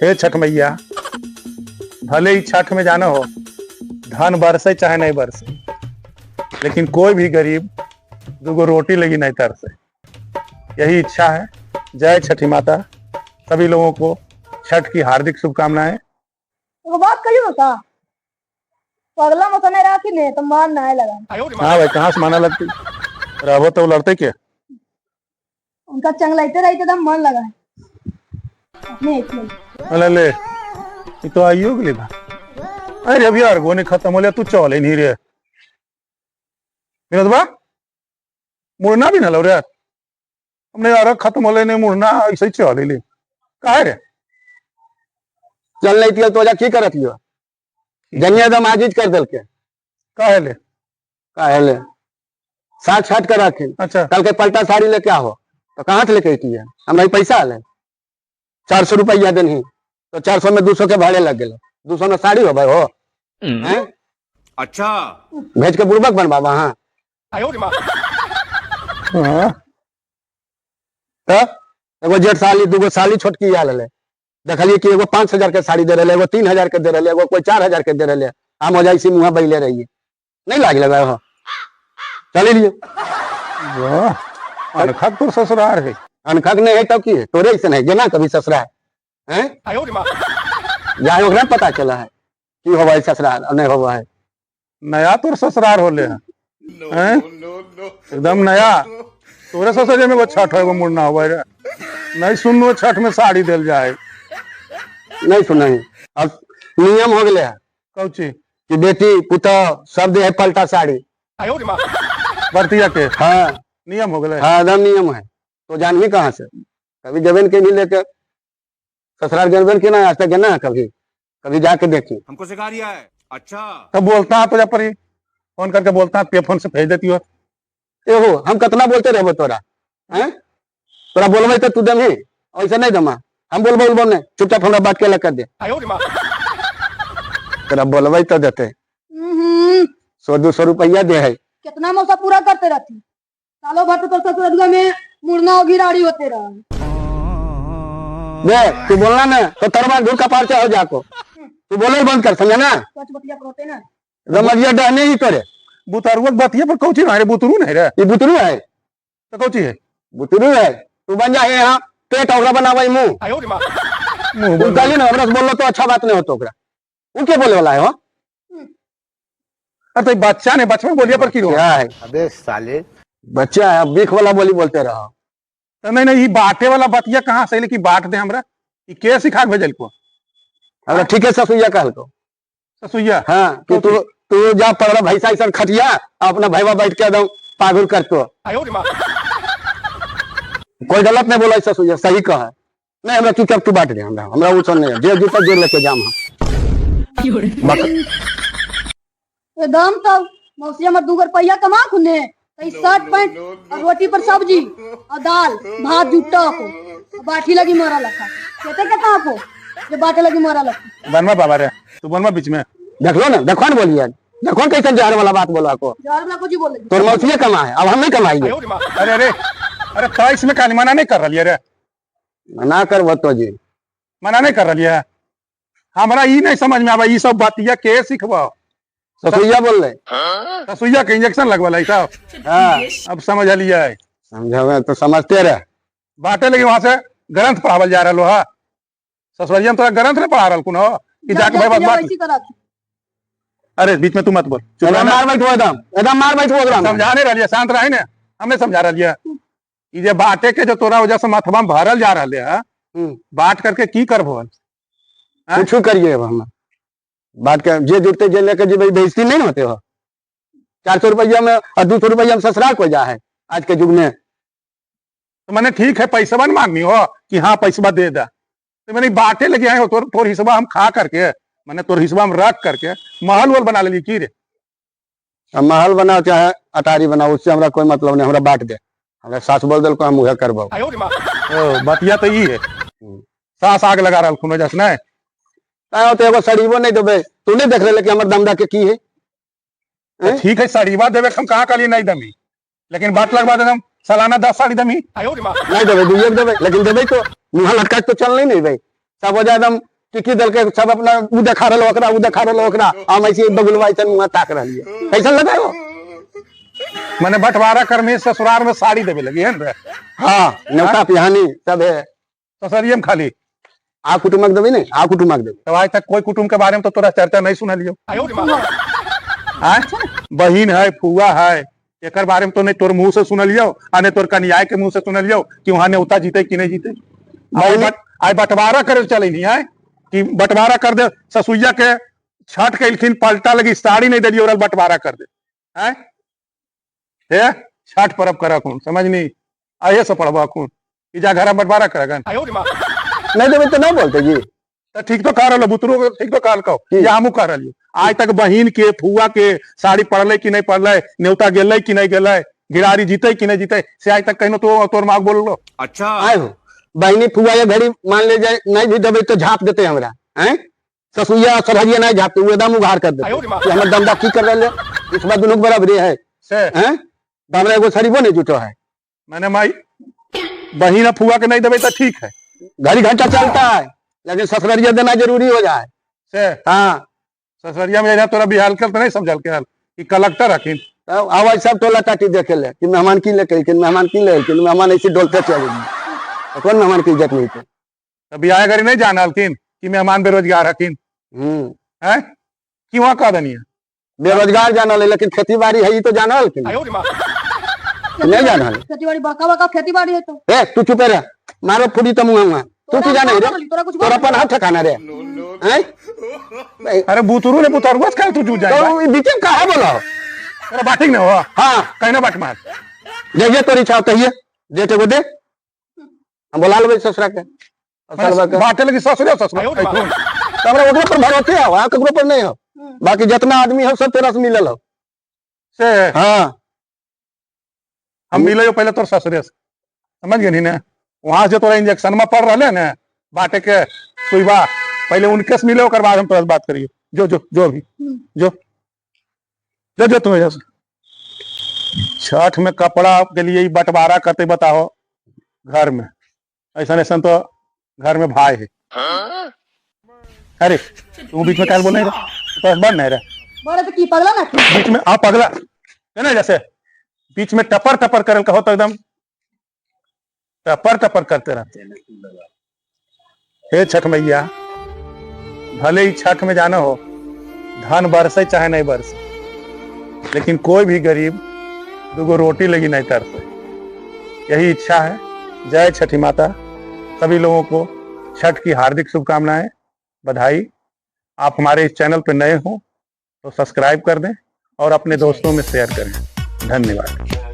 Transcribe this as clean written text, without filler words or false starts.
हे छठ मैया, भले ही छठ में जाना हो, धन बरसे चाहे नहीं बरसे, लेकिन कोई भी गरीब दुगो रोटी लगी नहीं तरसे, यही इच्छा है। जय छठी माता। सभी लोगों को छठ की हार्दिक शुभकामनाएं। एगो बात कहियो मौसा, पगला मौसा नहीं राखी ने तो मार ना लगा। हाँ भाई, कहाँ से माना लगती रहो तो लड़ते के उनका चंगलाइते रहते तो मन लगा अपने इतने। अले ले, ये तो आइयो गेली बा। अरे अभी अर्गो नहीं खत्म हो लिया, तू चले नहीं रे विनोद बा, मुड़ना भी ना लो रे। हमने अर्घ खत्म होले नहीं, मुड़ना ऐसे ही चले ले काहे रे? चल नहीं तियल तो जा की करत लियो जनिया दम आजीज कर दल के। काहे ले? काहे ले सात छाट कर रखे। अच्छा। कल के पलटा साड़ी लेके आओ तो कहाँ से लेके आती है? हमरा ही पैसा आले 400 रुपया देनी तो 400 में 200 के भाड़े लग गए, 200 में साड़ी हो भाई हो हैं? अच्छा। भेज के बुड़बक बनवाबा। हाँ। हाँ। तो एगो जेठ साली दूगो साली छोटकी आयल हले, देखलिए कि एगो 5000 के साड़ी दे रहे, एगो 3000 के दे रहे, एगो कोई 4000 के दे रहे। हम हो जाए मुँह बैले रहिए नहीं लाग लगा हो चले लिए। वाह, अनखक तोर ससुराल है। अनखक नहीं है तब की है? तोरे ऐसे नहीं गेना कभी ससुराल हैं जाए ओकरा पता चला है की होवा है ससुराल और नहीं होवा है। नया तोर ससुराल होले है हैं? एकदम नया तोरे ससुराल में एगो छठ हो एगो मुड़ना होवे रे। नहीं सुनलो छठ में साड़ी देल जाए। नहीं सुना है। अब नियम हो गया है कौची? कि बेटी पुतोह सब दे है पलटा साड़ी। बरतिया के? हाँ। नियम हो गए। हाँ एकदम नियम है। तो जानवी कहाँ से कभी जबेन के भी लेके ससुराल जबेन के ना आज तक ना कभी कभी जाके देखी। हमको सिखा रिया है। अच्छा। तब बोलता है तो जा परी फोन करके बोलता है, पे फोन से भेज देती हो। एहो हम कितना बोलते रहबो तोरा हैं? तोरा बोलबे तो तू दमही ऐसे नहीं दमा हम बोलबो बोलबो नहीं चुपचाप हमरा बात के अलग कर दे। तोरा बोलबे तो देते 100-200 रुपया दे है। कितना मौसा पूरा करते रहती सालों भर तो ससुरदुआ में मुड़ना और घिराड़ी होते रहा। दे तू बोलना ना तो तरवा दूर का पार से हो जाको तू बोले बंद कर समझा ना। सच बतिया पर होते ना रमजिया डहने ही करे बुतरुआ बतिया पर कौची नहीं रे, बुतरू नहीं रे। ये बुतरू है तो कौची है? बुतरू है तू बन जा यहाँ पेट ओकरा बनावे मुंह मुंह तू कहली ना हमरा से बोललो तो अच्छा बात नहीं होतो ओकरा उ के बोले वाला है हो? अरे तो बच्चा ने बचपन बोलिया पर की क्या है? अबे साले बच्चा है अब बीख वाला बोली बोलते रहो। तो नहीं नहीं ये बांटे वाला बतिया कहाँ से कि बांट दे हमरा, ये के सिखा के भेजल को? हमरा ठीक है ससुइया कहल को। ससुइया? हाँ कि तू तू जा पकड़ा भैंसा ऐसा खटिया अपना भैया बैठ के एकदम पागुर कर तो कोई गलत नहीं बोला ससुइया सही कहा नहीं हमरा चुपचाप तू बांट दे हमरा हमरा वो सब नहीं है। जे जूता जे लेके जाम हम। एकदम तब मौसी हमर 2 रुपया कमा खुने तो शर्ट पैंट और रोटी पर सब्जी और दाल भात जुट्टा को बाठी लगी मारा लखा कहते कहता को जे बाटे लगी मारा लखा। बनवा बाबा रे तू बनवा बीच में। देख लो ना देखो ना बोलिए देखो कैसे जहर वाला बात बोला को। जहर वाला कुछ बोले तोर मौसी कमा है अब हम नहीं कमाएंगे। अरे अरे अरे तो इसमें काली मना नहीं कर रही है रे। मना कर तो जी मना नहीं कर रही है हमरा ई नहीं समझ में आवा ई सब बतिया के सिखवा। ससुइया बोल रहे। ससुइया के इंजेक्शन लगवा साहब। हाँ। अब समझ लिया है। समझावे तो समझते रहे। बाटे लगे वहां से ग्रंथ पढ़ावल जा रहा है ससुरिया में तोरा ग्रंथ नहीं पढ़ा रहा कुनो कि जाके भाई बात बात। अरे बीच में तू मत बोल चुप एकदम रहना। मार बैठो एकदम एकदम मार बैठो एकदम। समझा नहीं रही शांत रही ने हमने समझा रही है ई जे बाटे के जो तोरा वजह से माथवा में भरल जा रहा है बाट करके की करबो? कुछ करिए अब हम बात कर जे जुटते जे लेके जे बेइज्जती नहीं होते हो। 400 रुपया में और 200 रुपया में ससुराल को जा है आज के युग में। तो मैंने ठीक है पैसा न मांगनी हो कि हाँ पैसा दे दा तो मैंने बाटे लगे आए हो तोर हिस्सा हम खा करके मैंने तोर हिस्सा हम रख करके महल वहल बना लेली की रे? अब महल बनाओ चाहे अटारी बनाओ उससे हमरा कोई मतलब नहीं हमरा बांट दे हमरा सास बोल दिल को हम उहे करबो। ओ, बतिया तो ई है सास आग लगा रहा खुनो जस नहीं। तायो तो एगो सड़ीबो नहीं देबे तू नहीं देख रहे कि हमर दमदा के की है? तो ठीक है सड़ीबा देबे हम कहाँ कहलिए नहीं दमी लेकिन बाट लगवा दे हम सालाना 10 साड़ी दमी। नहीं देबे दुइये के देबे लेकिन देबे तो मुँह लटका के तो चल नहीं नहीं भाई सब हो जाए एकदम टिकी दल के सब अपना उ देखा रहलो ओकरा, उ देखा रहलो ओकरा, हम ऐसे बगुलवा ऐसे मुँह ताक रहलिए। कैसन लगा हो? मैंने बंटवारा कर में ससुराल में साड़ी देवे लगी है ना? हाँ, न्योता पिहानी सब है। ससुरिये में खाली आ कुटुमक देबे ने, आ कुटुमक देबे। तब आज तक कोई कुटुम्ब के बारे में तो तोरा चर्चा नहीं सुनलियो। आय? बहिन है, फुआ है, एकर बारे में तो नहीं तोर मुंह से सुनलियो आ नहीं तोर कनियाय के मुंह से सुनलियो कि वहां न्योता जीते कि नहीं जीते। आय बंटवारा करे चले नहीं आय कि बंटवारा कर दे। ससुइया के छठ कैलखिन पलटा लगी साड़ी नहीं दिलियो ओकरा बंटवारा कर दे। आय हे छठ पर्व कर खून समझ नहीं आये से पढ़बा खून ई जा घर बंटवारा करगन। नहीं देबे तो नहीं बोलते जी। तो ठीक तो कह रहा बुतरू ठीक तो कहल कहो या हमहू कह रही। आज तक बहिन के फुआ के साड़ी पड़ले कि नहीं पड़ले, न्योता गेलै कि नहीं गेलै, गिरारी जीते कि नहीं जीते, से आज तक कहीं तो तोर माँ बोललो। अच्छा। आए हो बहिनी फुआ ये घड़ी मान ले जाए नहीं भी देबे तो झाप देते हमरा, हैं? ससुइया सरहरिया नहीं झापते, वो एकदम उघार कर देते कि हमर दमदा की कर रहे, इस बार दोनों बराबरी है। से हैं? तो हमरा एगो शरीफो नहीं जुटो है। मैंने माई बहिन और फुआ के नहीं देबे तो ठीक है, घड़ी घंटा चलता है लेकिन ससुररिया देना जरूरी हो जाए। से हाँ। ससुरिया में तोरा बिहार के तो नहीं समझल के हल कि कलेक्टर हकिन। तब आवाज सब टोला टाटी देखे ले कि मेहमान की ले कि मेहमान की ले कि मेहमान ऐसे डोलते चले तो कौन मेहमान की इज्जत नहीं थे। तो बियाह घड़ी नहीं जाना हलकिन कि मेहमान बेरोजगार हकिन। हैं? क्यों कह देनी है? बेरोजगार जानल है लेकिन खेती बाड़ी है ये तो जानल कि नहीं? नहीं जानल। खेती बाड़ी बड़का बड़का खेती बाड़ी है तो। ए तू चुप रह, मारो फुड़ी तो मुंह में। तू की जाने रे? तोरा कुछ तोरा अपन हाथ ठिकाना रे। हैं? अरे बुतरू ने बुतरुआ से काहे तू जूझ जाए? तो ई बीच में काहे बोलो? तोरा बाटिंग ना हो। हाँ। कहना बाट मार। जइए तोरी इच्छा कहिए डेट एगो दे, हम बोला लेबै ससुरा के। ससुरवा के। बाटे लगी ससुरे ससुर। तो हमरा ओकरो पर भरोसे हो, आ ककरो पर नहीं हो। बाकी जितना आदमी हो सब तेरा से मिलल हो। से हाँ। हम मिले हो पहले तोर ससुरे से, समझ गए ना? वहां से तोरा इंजेक्शन में पड़ रहा ना बाटे के सुईबा, पहले उनके से मिले ओकर बाद हम तोरा से बात करिए। जो जो जो भी जो जो जो तुम जैसे छठ में कपड़ा के लिए बंटवारा करते बताओ घर में, ऐसा ऐसा तो घर में भाई है। अरे तू बीच में क्या बोल नहीं रहा, तो बन नहीं रहा बड़े तो की पगला ना बीच में। आप पगला है ना, जैसे बीच में टपर टपर करल कहो तो एकदम टपर टपर करते रहते हैं। हे छठ मैया, भले ही छठ में जाना हो, धन बरसे चाहे नहीं बरसे, लेकिन कोई भी गरीब दूगो रोटी लगी नहीं तरसे, यही इच्छा है। जय छठी माता। सभी लोगों को छठ की हार्दिक शुभकामनाएं, बधाई। आप हमारे इस चैनल पर नए हो तो सब्सक्राइब कर दें और अपने दोस्तों में शेयर करें। धन्यवाद।